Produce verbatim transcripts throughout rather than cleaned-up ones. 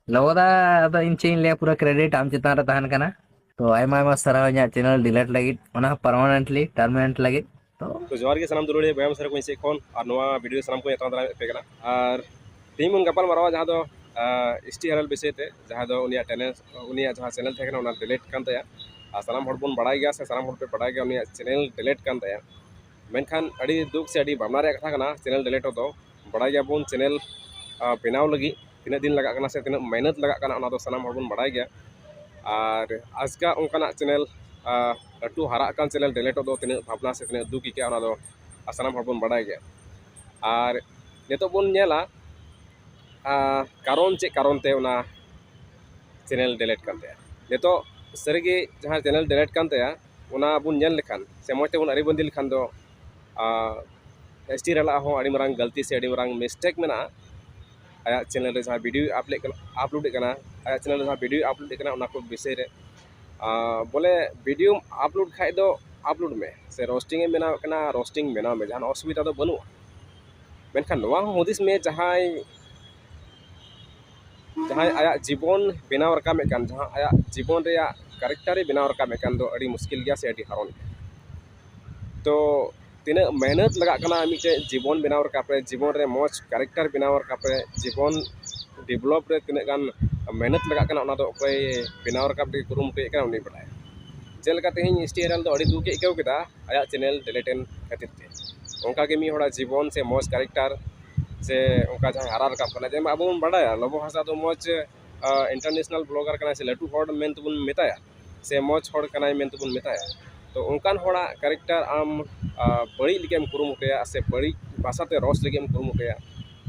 ᱞᱚᱵᱚᱫᱟ, ᱟᱫᱚ ᱤᱧ ᱪᱮᱫ ᱤᱧ ᱞᱟᱹᱭᱟ, ᱯᱩᱨᱟᱹ credit ᱟᱢ ᱪᱮᱛᱟᱱ ᱨᱮ ᱛᱟᱦᱮᱱ ᱠᱟᱱᱟ᱾ ᱛᱚ ᱟᱭᱢᱟ ᱟᱭᱢᱟ ᱥᱟᱨᱦᱟᱣ ᱤᱧᱟᱹᱜ channel delete ᱞᱟᱹᱜᱤᱫ, ᱚᱱᱟ ᱦᱚᱸ permanently, permanent ᱞᱟᱹᱜᱤᱫ᱾ ᱛᱚ ᱛᱚ ᱡᱚᱦᱟᱨ ᱜᱮ ᱥᱟᱱᱟᱢ ᱫᱩᱞᱟᱹᱲᱤᱭᱟᱹ ᱵᱚᱭᱦᱟ ᱢᱤᱥᱨᱟ ᱠᱚ, ᱤᱧ ᱥᱮᱫ ᱠᱷᱚᱱ ᱟᱨ ᱱᱚᱣᱟ video ᱥᱟᱱᱟᱢ ᱠᱚ ᱮᱛᱚᱢ ᱫᱟᱨᱟᱢ ᱯᱮ ᱠᱟᱱᱟ᱾ ᱟᱨ ᱛᱮᱦᱮᱧ ᱵᱚᱱ ᱜᱟᱯᱟᱞ ᱢᱟᱨᱟᱣᱟ ᱡᱟᱦᱟᱸ ᱫᱚ, ᱟᱸ, ᱮᱥ ᱴᱤ ᱦᱮᱨᱟᱞ ᱵᱤᱥᱚᱭ ᱛᱮ, ᱡᱟᱦᱟᱸ ᱫᱚ ᱩᱱᱤᱭᱟᱜ channel, ᱩᱱᱤᱭᱟᱜ ᱡᱟᱦᱟᱸ channel ᱛᱟᱦᱮᱸ ᱠᱟᱱᱟ, ᱚᱱᱟ delete ᱠᱟᱱ ᱛᱟᱭᱟ᱾ ᱟᱨ ᱥᱟᱱᱟᱢ ᱦᱚᱲ ᱵᱚᱱ ᱵᱟᱲᱟᱭ ᱜᱮᱭᱟ ᱥᱮ ᱥᱟᱱᱟᱢ ᱦᱚᱲ ᱯᱮ ᱵᱟᱲᱟᱭ ᱜᱮᱭᱟ, ᱩᱱᱤᱭᱟᱜ channel delete ᱠᱟᱱ ᱛᱟᱭᱟ᱾ ᱢᱮᱱᱠᱷᱟᱱ ᱟᱹᱰᱤ ᱫᱩᱠ ᱥᱮ ᱟᱹᱰᱤ ᱵᱷᱟᱵᱽᱱᱟ ᱨᱮᱭᱟᱜ ᱠᱟᱛᱷᱟ ᱠᱟᱱᱟ, channel delete ᱫᱚ᱾ ᱵᱟᱲᱟᱭ ᱜᱮᱭᱟᱵᱚᱱ channel, ᱟᱸ, ᱵᱮᱱᱟᱣ ᱞᱟᱹᱜᱤᱫ ᱛᱤᱱᱟᱹᱜ ᱫᱤᱱ ᱞᱟᱜᱟᱜ ᱠᱟᱱᱟ ᱥᱮ ᱛᱤᱱᱟᱹᱜ ᱢᱮᱦᱱᱚᱛ ᱞᱟᱜᱟᱜ ᱠᱟᱱᱟ, ᱚᱱᱟ ᱫᱚ ᱥᱟᱱᱟᱢ ᱦᱚᱲ ᱵᱚᱱ ᱵᱟᱲᱟᱭ ᱜᱮᱭᱟ᱾ ᱟᱨ ᱟᱪᱠᱟ ᱚᱱᱠᱟᱱᱟᱜ channel, ᱟᱸ, ᱞᱟᱹᱴᱩ ᱦᱟᱨᱟᱜ ᱠᱟᱱ channel delete ᱫᱚ ᱛᱤᱱᱟᱹᱜ ᱵᱷᱟᱵᱽᱱᱟ ᱥᱮ ᱛᱤᱱᱟᱹᱜ ᱫᱩᱠ ᱟᱹᱭᱠᱟᱹᱜᱼᱟ, ᱚᱱᱟ ᱫᱚ ᱥᱟᱱᱟᱢ ᱦᱚᱲ ᱵᱚᱱ ᱵᱟᱲᱟᱭ ᱜᱮᱭᱟ᱾ ᱟᱨ ᱱᱤᱛᱚᱜ ᱵᱚᱱ ᱧᱮᱞᱟ, ᱟᱸ, ᱠᱟᱨᱚᱱ ᱪᱮᱫ ᱠᱟᱨᱚᱱ ᱛᱮ ᱚᱱᱟ channel delete ᱠᱟᱱ ᱛᱟᱭᱟ᱾ ᱱᱤᱛᱚᱜ ᱥᱟᱹᱨᱤᱜᱮ ᱡᱟᱦᱟᱸ channel delete ᱠᱟᱱ ᱛᱟᱭᱟ, ᱚᱱᱟ ᱵᱚᱱ ᱧᱮᱞ ᱞᱮᱠᱷᱟᱱ ᱥᱮ ᱢᱚᱡᱽ ᱛᱮᱵᱚᱱ ᱟᱹᱨᱤᱵᱟᱹᱫᱤ ᱞᱮᱠᱷᱟᱱ ᱫᱚ, ᱟᱸ, ᱮᱥ ᱴᱤ ᱦᱮᱨᱟᱞᱟᱜ ᱦᱚᱸ ᱟᱹᱰᱤ ᱢᱟᱨᱟᱝ ᱜᱟᱹᱞᱛᱤ ᱥᱮ ᱟᱹᱰᱤ ᱢᱟᱨᱟᱝ mistake ᱢᱮᱱᱟᱜᱼᱟ᱾ ᱟᱭᱟᱜ channel ᱨᱮ ᱡᱟᱦᱟᱸ video upload ᱠᱟᱱᱟ, upload ᱮᱫ ᱠᱟᱱᱟ, ᱟᱭᱟᱜ channel ᱨᱮ ᱡᱟᱦᱟᱸ video upload ᱮᱫ ᱠᱟᱱᱟ, ᱚᱱᱟ ᱠᱚ ᱵᱤᱥᱚᱭ ᱨᱮ, ᱟᱸ, ᱵᱚᱞᱮ videoᱢ upload ᱠᱷᱟᱡ ᱫᱚ upload ᱢᱮ, ᱥᱮ roastingᱮᱢ ᱵᱮᱱᱟᱣᱮᱫ ᱠᱟᱱᱟ, roasting ᱵᱮᱱᱟᱣ ᱢᱮ, ᱡᱟᱦᱟᱱ ᱚᱥᱩᱵᱤᱫᱷᱟ ᱫᱚ ᱵᱟᱹᱱᱩᱜᱼᱟ᱾ ᱢᱮᱱᱠᱷᱟᱱ ᱱᱚᱣᱟ ᱦᱚᱸ ᱦᱩᱫᱤᱥ ᱢᱮ, ᱡᱟᱦᱟᱸᱭ, ᱡᱟᱦᱟᱸᱭ ᱟᱭᱟᱜ ᱡᱤᱵᱚᱱ ᱵᱮᱱᱟᱣ ᱨᱟᱠᱟᱵᱮᱫ ᱠᱟᱱ, ᱡᱟᱦᱟᱸ ᱟᱭᱟᱜ ᱡᱤᱵᱚᱱ ᱨᱮᱭᱟᱜ characterᱮ ᱵᱮᱱᱟᱣ ᱨᱟᱠᱟᱵᱮᱫ ᱠᱟᱱ ᱫᱚ, ᱟᱹᱰᱤ ᱢᱩᱥᱠᱤᱞ ᱜᱮᱭᱟ ᱥᱮ ᱟᱹᱰᱤ ᱦᱟᱨᱚᱱ ᱜᱮᱭᱟ᱾ ᱛᱚ ᱛᱤᱱᱟᱹᱜ ᱢᱮᱦᱱᱚᱛ ᱞᱟᱜᱟᱜ ᱠᱟᱱᱟ ᱢᱤᱫᱴᱮᱡ ᱡᱤᱵᱚᱱ ᱵᱮᱱᱟᱣ ᱨᱟᱠᱟᱵ ᱨᱮ, ᱡᱤᱵᱚᱱ ᱨᱮ ᱢᱚᱡᱽ character ᱵᱮᱱᱟᱣ ᱨᱟᱠᱟᱵ ᱨᱮ, ᱡᱤᱵᱚᱱ develop ᱨᱮ ᱛᱤᱱᱟᱹᱜ ᱜᱟᱱ ᱢᱮᱦᱱᱚᱛ ᱞᱟᱜᱟᱜ ᱠᱟᱱᱟ, ᱚᱱᱟ ᱫᱚ ᱚᱠᱚᱭ ᱵᱮᱱᱟᱣ ᱨᱟᱠᱟᱵ ᱞᱟᱹᱜᱤᱫ ᱠᱩᱨᱩᱢᱩᱴᱩᱭᱮᱫ ᱠᱟᱱᱟ, ᱩᱱᱤ ᱵᱟᱲᱟᱭᱟ᱾ ᱪᱮᱫ ᱞᱮᱠᱟ ᱛᱮᱦᱮᱧ ᱮᱥ ᱴᱤ ᱦᱮᱨᱟᱞ ᱫᱚ ᱟᱹᱰᱤ ᱫᱩᱠ ᱮ ᱟᱹᱭᱠᱟᱹᱣ ᱠᱮᱫᱟ ᱟᱭᱟᱜ channel delete ᱮᱱ ᱠᱷᱟᱹᱛᱤᱨ ᱛᱮ, ᱚᱱᱠᱟᱜᱮ ᱢᱤᱫ ᱦᱚᱲᱟᱜ ᱡᱤᱵᱚᱱ ᱥᱮ ᱢᱚᱡᱽ character ᱥᱮ ᱚᱱᱠᱟ ᱡᱟᱦᱟᱸᱭ ᱦᱟᱨᱟ ᱨᱟᱠᱟᱵ ᱠᱟᱱᱟ, ᱡᱮᱢᱚᱱ ᱟᱵᱚ ᱵᱚᱱ ᱵᱟᱲᱟᱭᱟ ᱞᱚᱵᱚ ᱦᱟᱸᱥᱫᱟ ᱫᱚ ᱢᱚᱡᱽ, ᱟᱸ, international blogger ᱠᱟᱱᱟᱭ ᱥᱮ ᱞᱟᱹᱴᱩ ᱦᱚᱲ ᱢᱮᱱ ᱛᱮᱵᱚᱱ ᱢᱮᱛᱟᱭᱟ ᱥᱮ ᱢᱚᱡᱽ ᱦᱚᱲ ᱠᱟᱱᱟᱭ ᱢᱮᱱ ᱛᱮᱵᱚᱱ ᱢᱮᱛᱟᱭᱟ᱾ ᱛᱚ ᱚᱱᱠᱟᱱ ᱦᱚᱲᱟᱜ character ᱟᱢ, ᱟᱸ, ᱵᱟᱹᱲᱤᱡ ᱞᱟᱹᱜᱤᱫ ᱮᱢ ᱠᱩᱨᱩᱢᱩᱴᱩᱭᱟ ᱥᱮ ᱵᱟᱹᱲᱤᱡ ᱵᱷᱟᱥᱟᱛᱮ roast ᱞᱟᱹᱜᱤᱫ ᱮᱢ ᱠᱩᱨᱩᱢᱩᱴᱩᱭᱟ,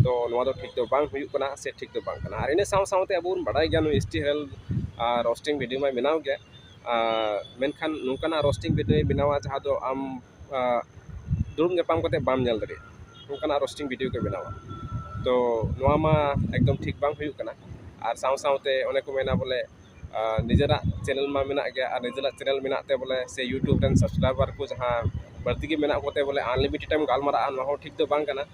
ᱛᱚ ᱱᱚᱣᱟ ᱫᱚ ᱴᱷᱤᱠ ᱫᱚ ᱵᱟᱝ ᱦᱩᱭᱩᱜ ᱠᱟᱱᱟ ᱥᱮ ᱴᱷᱤᱠ ᱫᱚ ᱵᱟᱝ ᱠᱟᱱᱟ᱾ ᱟᱨ ᱤᱱᱟᱹ ᱥᱟᱶ ᱥᱟᱶᱛᱮ ᱟᱵᱚ ᱵᱚᱱ ᱵᱟᱲᱟᱭ ᱜᱮᱭᱟ ᱱᱩᱭ ᱮᱥ ᱴᱤ ᱦᱮᱨᱟᱞ, ᱟᱸ, roasting video ᱢᱟᱭ ᱵᱮᱱᱟᱣ ᱜᱮᱭᱟ᱾ ᱟᱨ ᱢᱮᱱᱠᱷᱟᱱ ᱱᱚᱝᱠᱟᱱᱟᱜ roasting videoᱭ ᱵᱮᱱᱟᱣᱟ ᱡᱟᱦᱟᱸ ᱫᱚ ᱟᱢ, ᱟᱸ, ᱫᱩᱲᱩᱵ ᱧᱟᱯᱟᱢ ᱠᱟᱛᱮ ᱵᱟᱢ ᱧᱮᱞ ᱫᱟᱲᱮᱭᱟᱜᱼᱟ, ᱚᱱᱠᱟᱱᱟᱜ roasting video ᱠᱚ ᱵᱮᱱᱟᱣᱟ᱾ ᱛᱚ ᱱᱚᱣᱟ ᱢᱟ ᱮᱠᱫᱚᱢ ᱴᱷᱤᱠ ᱵᱟᱝ ᱦᱩᱭᱩᱜ ᱠᱟᱱᱟ᱾ ᱟᱨ ᱥᱟᱶ ᱥᱟᱶᱛᱮ ᱚᱱᱮ ᱠᱚ ᱢᱮᱱᱟ ᱵᱚᱞᱮ, ᱟᱸ, ᱱᱤᱡᱮᱨᱟᱜ channel ᱢᱟ ᱢᱮᱱᱟᱜ ᱜᱮᱭᱟ, ᱟᱨ ᱱᱤᱡᱮᱨᱟᱜ channel ᱢᱮᱱᱟᱜ ᱛᱮ ᱵᱚᱞᱮ ᱥᱮ YouTube ᱨᱮᱱ subscriber ᱠᱚ ᱡᱟᱦᱟᱸ ᱵᱟᱹᱲᱛᱤ ᱜᱮ ᱢᱮᱱᱟᱜ ᱠᱚᱛᱮ ᱵᱚᱞᱮ unlimited ᱮᱢ ᱜᱟᱞᱢᱟᱨᱟᱜᱼᱟ, ᱱᱚᱣᱟ ᱦᱚᱸ ᱴᱷᱤᱠ ᱫᱚ ᱵᱟᱝ ᱠᱟᱱᱟ᱾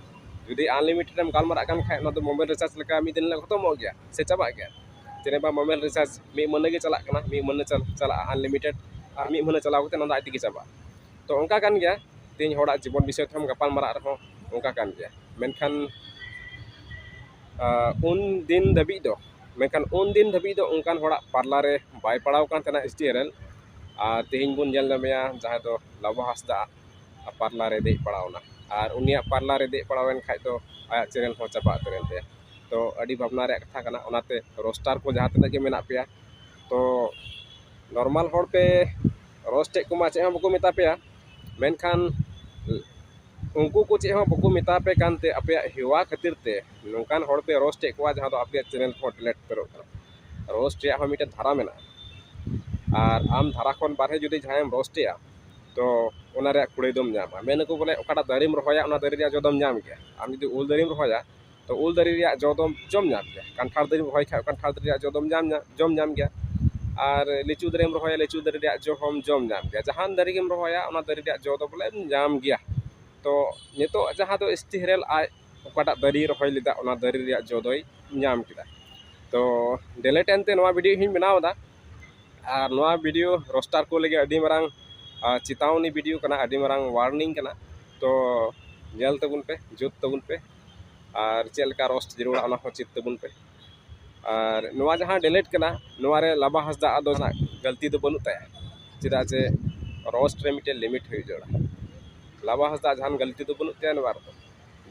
ᱡᱩᱫᱤ unlimited ᱮᱢ ᱜᱟᱞᱢᱟᱨᱟᱜ ᱠᱟᱱ ᱠᱷᱟᱡ, ᱚᱱᱟ ᱫᱚ mobile recharge ᱞᱮᱠᱟ ᱢᱤᱫ ᱫᱤᱱ ᱦᱤᱞᱳᱜ ᱠᱷᱚᱛᱚᱢᱚᱜ ᱜᱮᱭᱟ ᱥᱮ ᱪᱟᱵᱟᱜ ᱜᱮᱭᱟ᱾ ᱪᱮᱫ ᱵᱟ, mobile recharge ᱢᱤᱫ ᱢᱟᱹᱦᱱᱟᱹ ᱜᱮ ᱪᱟᱞᱟᱜ ᱠᱟᱱᱟ, ᱢᱤᱫ ᱢᱟᱹᱦᱱᱟᱹ ᱪᱟᱞ- ᱪᱟᱞᱟᱜᱼᱟ unlimited, ᱟᱨ ᱢᱤᱫ ᱢᱟᱹᱦᱱᱟᱹ ᱪᱟᱞᱟᱣ ᱠᱟᱛᱮ ᱚᱱᱟ ᱫᱚ ᱟᱡ ᱛᱮᱜᱮ ᱪᱟᱵᱟᱜᱼᱟ᱾ ᱛᱚ ᱚᱱᱠᱟ ᱠᱟᱱ ᱜᱮᱭᱟ, ᱛᱮᱦᱮᱧ ᱦᱚᱲᱟᱜ ᱡᱤᱵᱚᱱ ᱵᱤᱥᱚᱭ ᱛᱮᱦᱚᱸᱢ ᱜᱟᱯᱟᱞ ᱢᱟᱨᱟᱜ ᱨᱮᱦᱚᱸ ᱚᱱᱠᱟ ᱠᱟᱱ ᱜᱮᱭᱟ᱾ ᱢᱮᱱᱠᱷᱟᱱ ᱟᱨ ᱩᱱ ᱫᱤᱱ ᱫᱷᱟᱹᱵᱤᱡ ᱫᱚ ᱢᱮᱱᱠᱷᱟᱱ ᱩᱱ ᱫᱤᱱ ᱫᱷᱟᱹᱵᱤᱡ ᱫᱚ ᱚᱱᱠᱟᱱ ᱦᱚᱲᱟᱜ ᱯᱟᱨᱞᱟ ᱨᱮ ᱵᱟᱭ ᱯᱟᱲᱟᱣ ᱠᱟᱱ ᱛᱟᱦᱮᱱᱟ ᱮᱥ ᱴᱤ ᱟᱨ ᱮᱞ᱾ ᱟᱨ ᱛᱮᱦᱮᱧ ᱵᱚᱱ ᱧᱮᱞ ᱧᱟᱢᱮᱭᱟ ᱡᱟᱦᱟᱸᱭ ᱫᱚ ᱞᱟᱵᱚ ᱦᱟᱸᱥᱫᱟ ᱯᱟᱨᱞᱟ ᱨᱮ ᱫᱮᱡ ᱯᱟᱲᱟᱣᱱᱟ᱾ ᱟᱨ ᱩᱱᱤᱭᱟᱜ ᱯᱟᱨᱞᱟ ᱨᱮ ᱫᱮᱡ ᱯᱟᱲᱟᱣᱮᱱ ᱠᱷᱟᱡ ᱫᱚ ᱟᱭᱟᱜ ᱪᱮᱱᱮᱞ ᱦᱚᱸ ᱪᱟᱵᱟ ᱩᱛᱟᱹᱨᱮᱱ ᱛᱟᱭᱟ᱾ ᱛᱚ ᱟᱹᱰᱤ ᱵᱷᱟᱵᱽᱱᱟ ᱨᱮᱭᱟᱜ ᱠᱟᱛᱷᱟ ᱠᱟᱱᱟ᱾ ᱚᱱᱟᱛᱮ ᱨᱳᱥᱴᱟᱨ ᱠᱚ ᱡᱟᱦᱟᱸ ᱛᱤᱱᱟᱹᱜ ᱜᱮ ᱢᱮᱱᱟᱜ ᱯᱮᱭᱟ, ᱛᱚ ᱱᱚᱨᱢᱟᱞ ᱦᱚᱲ ᱯᱮ ᱨᱳᱥᱴᱮᱫ ᱠᱚᱢᱟ, ᱪᱮᱫ ᱦᱚᱸ ᱵᱟᱠᱚ ᱢᱮᱛᱟ ᱯᱮᱭᱟ, ᱢᱮᱱᱠᱷᱟᱱ ᱩᱱᱠᱩ ᱠᱚ ᱪᱮᱫ ᱦᱚᱸ ᱵᱟᱠᱚ ᱢᱮᱛᱟ ᱯᱮ ᱠᱟᱱᱛᱮ ᱟᱯᱮᱭᱟᱜ ᱦᱮᱣᱟ ᱠᱷᱟᱹᱛᱤᱨ ᱛᱮ ᱱᱚᱝᱠᱟᱱ ᱦᱚᱲ ᱯᱮ ᱨᱳᱥᱴᱮᱫ ᱠᱚᱣᱟ ᱡᱟᱦᱟᱸ ᱫᱚ ᱟᱯᱮᱭᱟᱜ ᱪᱮᱱᱮᱞ ᱠᱚᱦᱚᱸ ᱰᱤᱞᱮᱴ ᱩᱛᱟᱹᱨᱚᱜ ᱠᱟᱱᱟ᱾ ᱨᱳᱥᱴ ᱨᱮᱭᱟᱜ ᱦᱚᱸ ᱢᱤᱫᱴᱮᱱ ᱫᱷᱟᱨᱟ ᱢᱮᱱᱟᱜᱼᱟ, ᱟᱨ ᱟᱢ ᱫᱷᱟᱨᱟ ᱠᱷᱚᱱ ᱵᱟᱨᱦᱮ ᱡᱩᱫᱤ ᱡᱟᱦᱟᱸᱭᱮᱢ ᱨᱳᱥᱴᱮᱭᱟ, ᱛᱚ ᱚᱱᱟ ᱨᱮᱭᱟᱜ ᱠᱩᱲᱟᱹᱭ ᱫᱚᱢ ᱧᱟᱢᱟ᱾ ᱢᱮᱱ ᱟᱠᱚ ᱵᱚᱞᱮ ᱚᱠᱟᱴᱟᱜ ᱫᱟᱨᱮᱢ ᱨᱚᱦᱚᱭᱟ ᱚᱱᱟ ᱫᱟᱨᱮ ᱨᱮᱭᱟᱜ ᱡᱚ ᱫᱚᱢ ᱧᱟᱢ ᱜᱮᱭᱟ᱾ ᱟᱢ ᱡᱩᱫᱤ ᱩᱞ ᱫᱟᱨᱮᱢ ᱨᱚᱦᱚᱭᱟ, ᱛᱚ ᱩᱞ ᱫᱟᱨᱮ ᱨᱮᱭᱟᱜ ᱡᱚ ᱫᱚᱢ ᱡᱚᱢ ᱧᱟᱢ ᱜᱮᱭᱟ᱾ ᱠᱟᱱᱴᱷᱟᱲ ᱫᱟᱨᱮᱢ ᱨᱚᱦᱚᱭ ᱠᱷᱟᱡ ᱠᱟᱱᱴᱷᱟᱲ ᱫᱟᱨᱮ ᱨᱮᱭᱟᱜ ᱡᱚ ᱫᱚᱢ ᱧᱟᱢ ᱧᱟ- ᱡᱚᱢ ᱧᱟᱢ ᱜᱮᱭᱟ᱾ ᱟᱨ ᱞᱤᱪᱩ ᱫᱟᱨᱮᱢ ᱨᱚᱦᱚᱭᱟ, ᱞᱤᱪᱩ ᱫᱟᱨᱮ ᱨᱮᱭᱟᱜ ᱡᱚ ᱦᱚᱸᱢ ᱡᱚᱢ ᱧᱟᱢ ᱜᱮᱭᱟ᱾ ᱡᱟᱦᱟᱱ ᱫᱟᱨᱮ ᱜᱮᱢ ᱨᱚᱦᱚᱭᱟ ᱚᱱᱟ ᱫᱟᱨᱮ ᱨᱮᱭᱟᱜ ᱡᱚ ᱫᱚ ᱵᱚᱞᱮᱢ ᱧᱟᱢ ᱜᱮᱭᱟ᱾ ᱛᱚ ᱱᱤᱛᱚᱜ ᱡᱟᱦᱟᱸ ᱫᱚ ᱮᱥ ᱴᱤ ᱦᱮᱨᱮᱞ ᱟᱡ ᱚᱠᱟᱴᱟᱜ ᱫᱟᱨᱮᱭ ᱨᱚᱦᱚᱭ ᱞᱮᱫᱟ ᱚᱱᱟ ᱫᱟᱨᱮ ᱨᱮᱭᱟᱜ ᱡᱚ ᱫᱚᱭ ᱧᱟᱢ ᱠᱮᱫᱟ᱾ ᱛᱚ ᱰᱤᱞᱮᱴ ᱮᱱᱛᱮ ᱱᱚᱣᱟ ᱵᱷᱤᱰᱤᱭᱳ ᱦᱚᱸᱧ ᱵᱮᱱᱟᱣ ᱮᱫᱟ᱾ ᱟᱨ ᱱᱚᱣᱟ ᱵᱷᱤᱰᱤᱭᱳ ᱨᱳᱥᱴᱟᱨ ᱠᱚ ᱞᱟᱹᱜᱤᱫ ᱟᱹᱰᱤ ᱢᱟᱨᱟᱝ ᱟᱨ ᱪᱮᱛᱟᱣᱱᱤ ᱵᱷᱤᱰᱤᱭᱳ ᱠᱟᱱᱟ, ᱟᱹᱰᱤ ᱢᱟᱨᱟᱝ ᱣᱟᱨᱱᱤᱝ ᱠᱟᱱᱟ᱾ ᱛᱚ ᱧᱮᱞ ᱛᱟᱵᱚᱱ ᱯᱮ, ᱡᱩᱛ ᱛᱟᱵᱚᱱ ᱯᱮ, ᱟᱨ ᱪᱮᱫ ᱞᱮᱠᱟ ᱨᱳᱥᱴ ᱡᱟᱹᱨᱩᱲᱟ ᱚᱱᱟ ᱦᱚᱸ ᱪᱮᱫ ᱛᱟᱵᱚᱱ ᱯᱮ᱾ ᱟᱨ ᱱᱚᱣᱟ ᱡᱟᱦᱟᱸ ᱰᱤᱞᱮᱴ ᱠᱟᱱᱟ, ᱱᱚᱣᱟ ᱨᱮ ᱞᱟᱵᱟ ᱦᱟᱸᱥᱫᱟ ᱫᱚ ᱡᱟᱦᱟᱱᱟᱜ ᱜᱟᱹᱞᱛᱤ ᱫᱚ ᱵᱟᱹᱱᱩᱜ ᱛᱟᱭᱟ, ᱪᱮᱫᱟᱜ ᱡᱮ ᱨᱳᱥᱴ ᱨᱮ ᱢᱤᱫᱴᱮᱱ ᱞᱤᱢᱤᱴ ᱦᱩᱭᱩᱜ ᱡᱟᱹᱨᱩᱲᱟ᱾ ᱞᱟᱵᱟ ᱦᱟᱸᱥᱫᱟ ᱡᱟᱦᱟᱱ ᱜᱟᱹᱞᱛᱤ ᱫᱚ ᱵᱟᱹᱱᱩᱜ ᱛᱟᱭᱟ ᱱᱚᱣᱟ ᱨᱮᱫᱚ᱾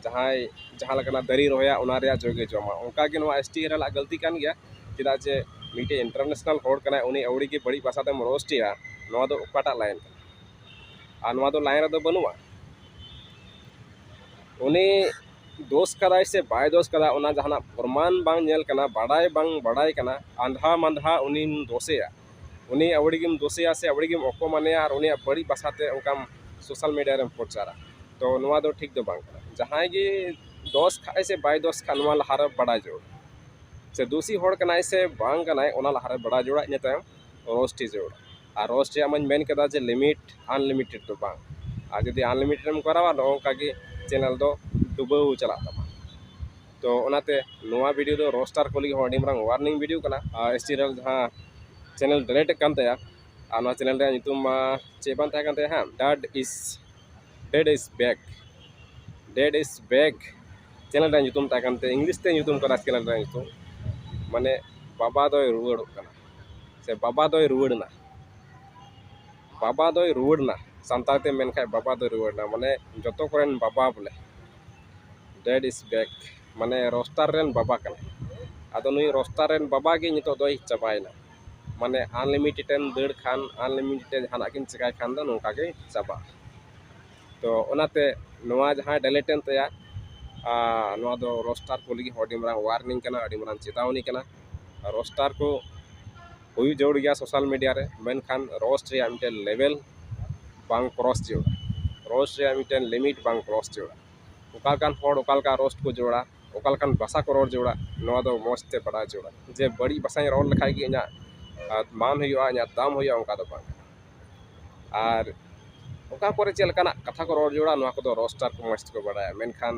ᱡᱟᱦᱟᱸᱭ ᱡᱟᱦᱟᱸ ᱞᱮᱠᱟᱱᱟᱜ ᱫᱟᱨᱮ ᱨᱚᱦᱚᱭᱟ ᱚᱱᱟ ᱨᱮᱭᱟᱜ ᱡᱚ ᱜᱮ ᱡᱚᱢᱟ, ᱚᱱᱠᱟ ᱜᱮ ᱱᱚᱣᱟ ᱮᱥ ᱴᱤ ᱦᱮᱨᱮᱞᱟᱜ ᱜᱟᱹᱞᱛᱤ ᱠᱟᱱ ᱜᱮᱭᱟ᱾ ᱪᱮᱫᱟᱜ ᱡᱮ ᱢᱤᱫᱴᱮᱡ ᱤᱱᱴᱟᱨᱱᱮᱥᱱᱟᱞ ᱦᱚᱲ ᱠᱟᱱᱟᱭ, ᱩᱱᱤ ᱟᱹᱣᱲᱤ ᱜᱮ ᱵᱟᱹᱲᱤᱡ ᱵᱷᱟᱥᱟ ᱛᱮᱢ ᱨᱳᱥᱴ ᱮᱭᱟ, ᱱᱚᱣᱟ ᱫᱚ ᱚᱠᱟᱴᱟᱜ ᱞᱟᱭᱤᱱ ᱠᱟᱱᱟ? ᱟᱨ ᱱᱚᱣᱟ ᱫᱚ ᱞᱟᱭᱤᱱ ᱨᱮᱫᱚ ᱵᱟᱹᱱᱩᱜᱼᱟ᱾ ᱩᱱᱤ ᱫᱳᱥ ᱠᱟᱫᱟᱭ ᱥᱮ ᱵᱟᱭ ᱫᱳᱥ ᱠᱟᱫᱟ, ᱚᱱᱟ ᱡᱟᱦᱟᱱᱟᱜ ᱯᱨᱚᱢᱟᱱ ᱵᱟᱝ ᱧᱮᱞ ᱠᱟᱱᱟ, ᱵᱟᱰᱟᱭ ᱵᱟᱝ ᱵᱟᱰᱟᱭ ᱠᱟᱱᱟ, ᱟᱸᱫᱷᱟ ᱢᱟᱸᱫᱷᱟ ᱩᱱᱤᱢ ᱫᱳᱥᱮᱭᱟ᱾ ᱩᱱᱤ ᱟᱹᱣᱲᱤ ᱜᱮᱢ ᱫᱳᱥᱮᱭᱟ ᱥᱮ ᱟᱹᱣᱲᱤ ᱜᱮᱢ ᱚᱯᱚᱢᱟᱱᱮᱭᱟ ᱟᱨ ᱩᱱᱤᱭᱟᱜ ᱵᱟᱹᱲᱤᱡ ᱵᱷᱟᱥᱟᱛᱮ ᱚᱱᱠᱟᱢ ᱥᱳᱥᱟᱞ ᱢᱤᱰᱤᱭᱟ ᱨᱮᱢ ᱯᱨᱚᱪᱟᱨᱟ᱾ ᱛᱚ ᱱᱚᱣᱟ ᱫᱚ ᱴᱷᱤᱠ ᱫᱚ ᱵᱟᱝ ᱠᱟᱱᱟ᱾ ᱡᱟᱦᱟᱸᱭ ᱜᱮ ᱫᱳᱥ ᱠᱷᱟᱡ ᱥᱮ ᱵᱟᱭ ᱫᱳᱥ ᱠᱷᱟᱡ, ᱱᱚᱣᱟ ᱞᱟᱦᱟᱨᱮ ᱵᱟᱰᱟᱭ ᱡᱟᱹᱨᱩᱲ᱾ ᱥᱮ ᱫᱳᱥᱤ ᱦᱚᱲ ᱠᱟᱱᱟᱭ ᱥᱮ ᱵᱟᱝ ᱠᱟᱱᱟᱭ, ᱚᱱᱟ ᱞᱟᱦᱟᱨᱮ ᱵᱟᱰᱟᱭ ᱡᱟᱹᱨᱩᱲᱟ, ᱤᱱᱟᱹ ᱛᱟᱭᱚᱢ ᱨᱳᱥᱴ ᱡᱟᱹᱨᱩᱲᱟ᱾ ᱟᱨ ᱨᱳᱥᱴ ᱨᱮᱭᱟᱜ ᱢᱟᱧ ᱢᱮᱱ ᱠᱮᱫᱟ ᱡᱮ ᱞᱤᱢᱤᱴ, ᱟᱱᱞᱤᱢᱤᱴᱮᱰ ᱫᱚ ᱵᱟᱝ᱾ ᱟᱨ ᱡᱩᱫᱤ ᱟᱱᱞᱤᱢᱤᱴᱮᱰ ᱮᱢ ᱠᱚᱨᱟᱣᱟ, ᱱᱚᱜᱼᱚ ᱱᱚᱝᱠᱟ ᱜᱮ ᱪᱮᱱᱮᱞ ᱫᱚ ᱰᱩᱵᱟᱹᱣ ᱪᱟᱞᱟᱜ ᱛᱟᱢᱟ᱾ ᱛᱚ ᱚᱱᱟᱛᱮ ᱱᱚᱣᱟ ᱵᱷᱤᱰᱤᱭᱳ ᱫᱚ ᱨᱳᱥᱴᱟᱨ ᱠᱚ ᱞᱟᱹᱜᱤᱫ ᱦᱚᱸ ᱟᱹᱰᱤ ᱢᱟᱨᱟᱝ ᱳᱣᱟᱨᱱᱤᱝ ᱵᱷᱤᱰᱤᱭᱳ ᱠᱟᱱᱟ᱾ ᱟᱨ ᱮᱥ ᱴᱤ ᱨᱮᱞ ᱡᱟᱦᱟᱸ ᱪᱮᱱᱮᱞ ᱰᱤᱞᱤᱴ ᱟᱠᱟᱱ ᱛᱟᱭᱟ, ᱟᱨ ᱱᱚᱣᱟ ᱪᱮᱱᱮᱞ ᱨᱮᱭᱟᱜ ᱧᱩᱛᱩᱢ ᱢᱟ ᱪᱮᱫ ᱵᱟᱝ ᱛᱟᱦᱮᱸ ᱠᱟᱱ ᱛᱟᱭᱟ ᱦᱟᱸᱜ, Dad is Dad is Back, Dad is Back channel ᱨᱮᱭᱟᱜ ᱧᱩᱛᱩᱢ ᱛᱟᱦᱮᱸ ᱠᱟᱱ ᱛᱟᱭᱟ, ᱤᱝᱞᱤᱥ ᱛᱮ ᱧᱩᱛᱩᱢ ᱠᱟᱱᱟ ᱪᱮᱱᱮᱞ ᱨᱮᱭᱟᱜ ᱧᱩᱛᱩᱢ, ᱢᱟᱱᱮ ᱵᱟᱵᱟ ᱫᱚᱭ ᱨᱩᱣᱟᱹᱲᱚᱜ ᱠᱟᱱᱟ ᱥᱮ ᱵᱟᱵᱟ ᱫᱚᱭ ᱨᱩᱣᱟᱹᱲ ᱮᱱᱟ᱾ ᱵᱟᱵᱟ ᱫᱚᱭ ᱨᱩᱣᱟᱹᱲ ᱮᱱᱟ, ᱥᱟᱱᱛᱟᱲ ᱛᱮ ᱢᱮᱱ ᱠᱷᱟᱡ ᱵᱟᱵᱟ ᱫᱚᱭ ᱨᱩᱣᱟᱹᱲ ᱮᱱᱟ, ᱢᱟᱱᱮ ᱡᱚᱛᱚ ᱠᱚᱨᱮᱱ ᱵᱟᱵᱟ ᱵᱚᱞᱮ, Dad is Back, ᱢᱟᱱᱮ ᱨᱳᱥᱴᱟᱨ ᱨᱮᱱ ᱵᱟᱵᱟ ᱠᱟᱱᱟᱭ᱾ ᱟᱫᱚ ᱱᱩᱭ ᱨᱳᱥᱴᱟᱨ ᱨᱮᱱ ᱵᱟᱵᱟ ᱜᱮ ᱱᱤᱛᱚᱜ ᱫᱚᱭ ᱪᱟᱵᱟᱭᱮᱱᱟ, ᱢᱟᱱᱮ ᱟᱱᱞᱤᱢᱤᱴᱮᱰ ᱮᱢ ᱫᱟᱹᱲ ᱠᱷᱟᱱ, ᱟᱱᱞᱤᱢᱤᱴᱮᱰ ᱡᱟᱦᱟᱱᱟᱜ ᱜᱮᱢ ᱪᱮᱠᱟᱭ ᱠᱷᱟᱱ ᱫᱚ ᱱᱚᱝᱠᱟ ᱜᱮ ᱪᱟᱵᱟᱜᱼᱟ᱾ ᱛᱚ ᱚᱱᱟᱛᱮ ᱱᱚᱣᱟ ᱡᱟᱦᱟᱸᱭ ᱰᱤᱞᱤᱴ ᱮᱱ ᱛᱟᱭᱟ, ᱟᱨ ᱱᱚᱣᱟ ᱫᱚ ᱨᱳᱥᱴᱟᱨ ᱠᱚ ᱞᱟᱹᱜᱤᱫ ᱦᱚᱸ ᱟᱹᱰᱤ ᱢᱟᱨᱟᱝ ᱳᱣᱟᱨᱱᱤᱝ ᱠᱟᱱᱟ, ᱟᱹᱰᱤ ᱢᱟᱨᱟᱝ ᱪᱮᱛᱟᱣᱱᱤ ᱠᱟᱱᱟ᱾ ᱨᱳᱥᱴᱟᱨ ᱠᱚ ᱦᱩᱭ ᱡᱟᱹᱨᱩᱲ ᱜᱮᱭᱟ ᱥᱳᱥᱟᱞ ᱢᱤᱰᱤᱭᱟ ᱨᱮ, ᱢᱮᱱᱠᱷᱟᱱ ᱨᱳᱥᱴ ᱨᱮᱭᱟᱜ ᱢᱤᱫᱴᱮᱱ ᱞᱮᱵᱮᱞ ᱵᱟᱝ ᱠᱨᱚᱥ ᱡᱟᱹᱨᱩᱲᱟ, ᱨᱳᱥᱴ ᱨᱮᱭᱟᱜ ᱢᱤᱫᱴᱮᱱ ᱞᱤᱢᱤᱴ ᱵᱟᱝ ᱠᱨᱚᱥ ᱡᱟᱹᱨᱩᱲᱟ᱾ ᱚᱠᱟ ᱞᱮᱠᱟᱱ ᱦᱚᱲ ᱚᱠᱟ ᱞᱮᱠᱟ ᱨᱳᱥᱴ ᱠᱚ ᱡᱟᱹᱨᱩᱲᱟ, ᱚᱠᱟ ᱞᱮᱠᱟᱱ ᱵᱷᱟᱥᱟ ᱠᱚ ᱨᱚᱲ ᱡᱟᱹᱨᱩᱲᱟ, ᱱᱚᱣᱟ ᱫᱚ ᱢᱚᱡᱽ ᱛᱮ ᱵᱟᱰᱟᱭ ᱡᱟᱹᱨᱩᱲᱟ᱾ ᱡᱮ ᱵᱟᱹᱲᱤᱡ ᱵᱷᱟᱥᱟᱧ ᱨᱚᱲ ᱞᱮᱠᱷᱟᱡ ᱜᱮ ᱤᱧᱟᱹᱜ, ᱟᱨ, ᱢᱟᱱ ᱦᱩᱭᱩᱜᱼᱟ, ᱤᱧᱟᱹᱜ ᱫᱟᱢ ᱦᱩᱭᱩᱜᱼᱟ, ᱚᱱᱠᱟ ᱫᱚ ᱵᱟᱝ᱾ ᱟᱨ ᱚᱠᱟ ᱠᱚᱨᱮ ᱪᱮᱫ ᱞᱮᱠᱟᱱᱟᱜ ᱠᱟᱛᱷᱟ ᱠᱚ ᱨᱚᱲ ᱡᱟᱹᱨᱩᱲᱟ, ᱱᱚᱣᱟ ᱠᱚᱫᱚ ᱨᱳᱥᱴᱟᱨ ᱠᱚ ᱢᱚᱡᱽ ᱛᱮᱠᱚ ᱵᱟᱰᱟᱭᱟ᱾ ᱢᱮᱱᱠᱷᱟᱱ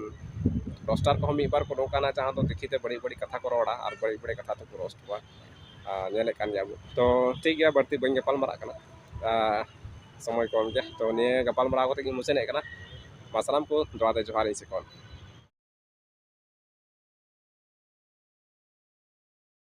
ᱨᱳᱥᱴᱟᱨ ᱠᱚᱦᱚᱸ ᱢᱤᱫ ᱵᱟᱨ ᱠᱚ ᱱᱚᱝᱠᱟᱱᱟ ᱡᱟᱦᱟᱸ ᱫᱚ ᱫᱤᱠᱷᱤ ᱛᱮ ᱵᱟᱹᱲᱤᱡ ᱵᱟᱹᱲᱤᱡ ᱠᱟᱛᱷᱟ ᱠᱚ ᱨᱚᱲᱟ ᱟᱨ ᱵᱟᱹᱲᱤᱡ ᱵᱟᱹᱲᱤᱡ ᱠᱟᱛᱷᱟ ᱛᱮᱠᱚ ᱨᱳᱥᱴ ᱠᱚᱣᱟ᱾ ᱟᱨ ᱧᱮᱞᱮᱫ ᱠᱟᱱ ᱜᱮᱭᱟ ᱵᱚ᱾ ᱛᱚ ᱴᱷᱤᱠ ᱜᱮᱭᱟ, ᱵᱟᱹᱲᱛᱤ ᱵᱟᱹᱧ ᱜᱟᱯᱟᱞ ᱢᱟᱨᱟᱜ ᱠᱟᱱᱟ, ᱟᱨ ᱥᱚᱢᱚᱭ ᱠᱚᱢ ᱜᱮᱭᱟ᱾ ᱛᱚ ᱱᱤᱭᱟᱹ ᱜᱟᱯᱟᱞ ᱢᱟᱨᱟᱣ ᱠᱟᱛᱮ ᱜᱤᱧ ᱢᱩᱪᱟᱹᱫᱮᱫ ᱠᱟᱱᱟ᱾ ᱢᱟ ᱥᱟᱱᱟᱢ ᱠᱚ ᱫᱚᱲᱦᱟ ᱛᱮ ᱡᱚᱦᱟᱨ ᱤᱧ ᱥᱮᱫ ᱠᱷᱚᱱ᱾